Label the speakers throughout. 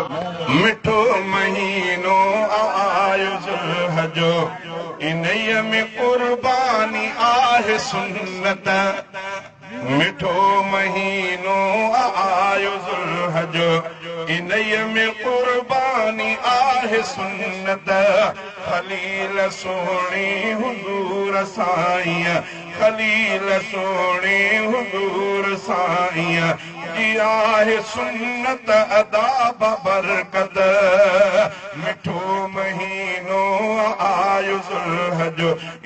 Speaker 1: मिठो महीनो आयो ज़ुलहज, इन्हीअ में क़ुर्बानी आहे सुन्नत। मिठो महीनो आयो ज़ुलहज, इन्हीअ में क़ुर्बानी आहे सुन्नत। ख़लील सुहिणी हुज़ूर साईं, ख़लील सुहिणी हुज़ूर साईं जी आहे सुन्नत अदा बरकत। मिठो महीनो आयो ज़ुलहज,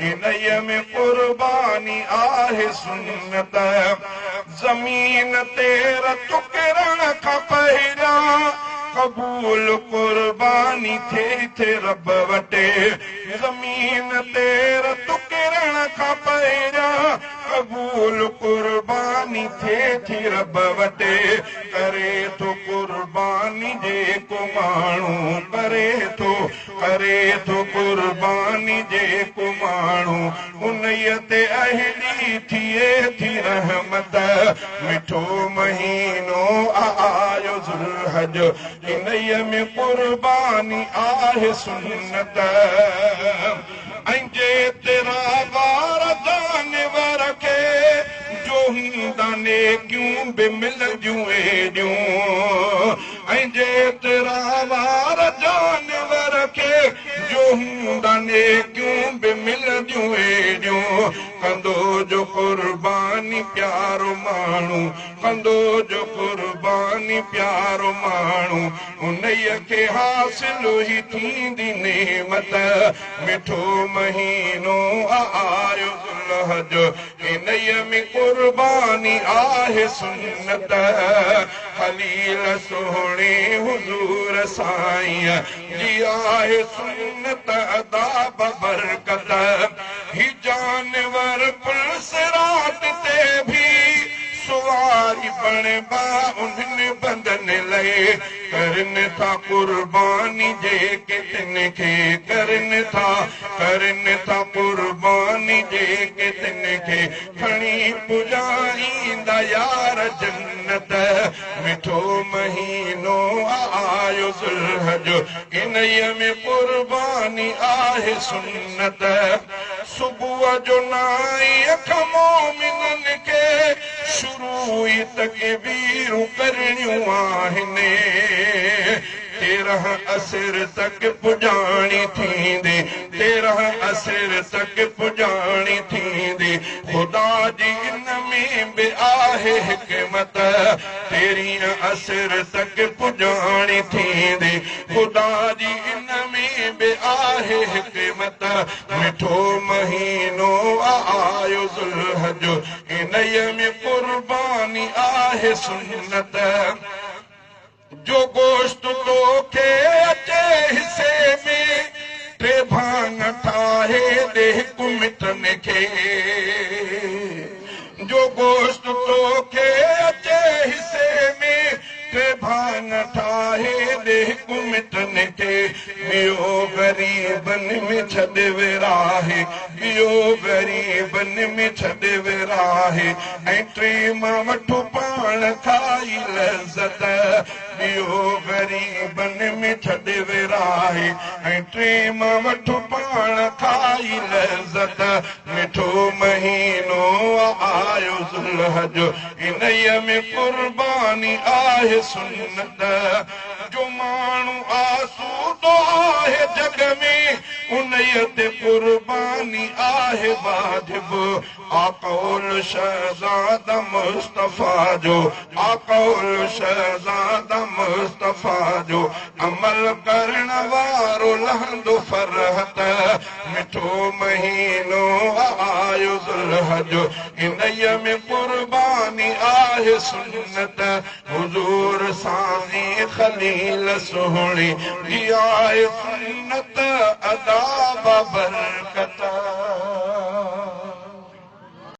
Speaker 1: इन्हीअ में क़ुर्बानी आहे सुन्नत। ज़मीन ते रत किरण खां पहिरियां क़बूल क़ुर्बानी थिए थिए रब वटि। ज़मीन ते रत किरण खां पहिरियां क़बूल क़ुर्बानी थिए थी रब वटि। करे थो क़ुर्बानी जेको माण्हू, करे थो क़ुर्बानी जेको माण्हू, उन्हीअ ते अहिली थिए थी रहमत। मिठो महीनो आयो ज़ुलहज, इन्हीअ में क़ुर्बानी आहे सुन्नत। ऐं जेतिरा वार जानवर खे जो हूंदा नेकियूं बि मिलंदियूं एॾियूं। ऐं जेतिरा वार जानवर खे जो हूंदा नेकियूं बि मिलंदियूं एॾियूं। कंदो जो क़ुर्बानी प्यारो माण्हू, कंदो जो क़ुर्बानी प्यारो माण्हू, उन्हीअ खे हासिल ई थींदी नेमत। मिठो महीनो आयो ज़ुलहज, इन्हीअ में क़ुर्बानी आहे सुन्नत। ख़लील सुहिणी हुज़ूर साईं जी आहे सुन्नत अदा बरकत। ही जानवर पुल सिरात ते भी सवारी बणबा उन्हनि बंदनि लाइ। करनि था क़ुर्बानी जेके तिन खे, करनि था क़ुर्बानी जेके तिन खे, खणी पुॼाईंदा यार जन्नत। मिठो महीनो आयो ज़ुलहज, इन्हीअ में क़ुर्बानी आहे सुन्नत। सुबुह जो नाई खां मोमिननि खे शुरू ई तकबीरूं करणियूं आहिनि। 13 असर तक पुॼाणी थींदी, 13 असर तक पुॼाणी थींदी। ख़ुदा जी इन में बि आहे हिकमत। 13 असर तक पुॼाणी थींदी, ख़ुदा जी इन में बि आहे हिकमत। मिठो महीनो आयो ज़ुलहज, इन्हीअ में क़ुर्बानी आहे सुन्नत। जो गोश्त तोखे अचे हिसे में, टे भाङ ठाहे ॾे मिठनि खे। जो गोश्त तोखे अचे हिसे में, टे भाङ ठाहे ॾे मिठनि खे। ॿियो ग़रीबनि में छॾ विराहे, ॿियो ग़रीबनि में छॾ विराहे। ऐं टे मां वठो पाण खाई लज़त। ॿियो ग़रीबनि में छॾ विराहे, ऐं टे मां वठो पाण खाई लज़त। मिठो महीनो आयो ज़ुलहज, इन्हीअ में क़ुर्बानी आहे सुन्नत। जो माण्हू आसूदो आहे जग में, उन्हीअ ते क़ुर्बानी आहे वाजिब। आक़ौल शहज़ादा मुस्तफ़ा जो, आक़ौल शहज़ादा मुस्तफ़ा जो, अमल करण वारो लहंदो फरहत। मिठो महीनो आयो ज़ुलहज, इन्हीअ में क़ुर्बानी आहे सुन्नत। हुज़ूर साईं ख़लील सुहिणी जी आहे सुन्नत अदा बरकत।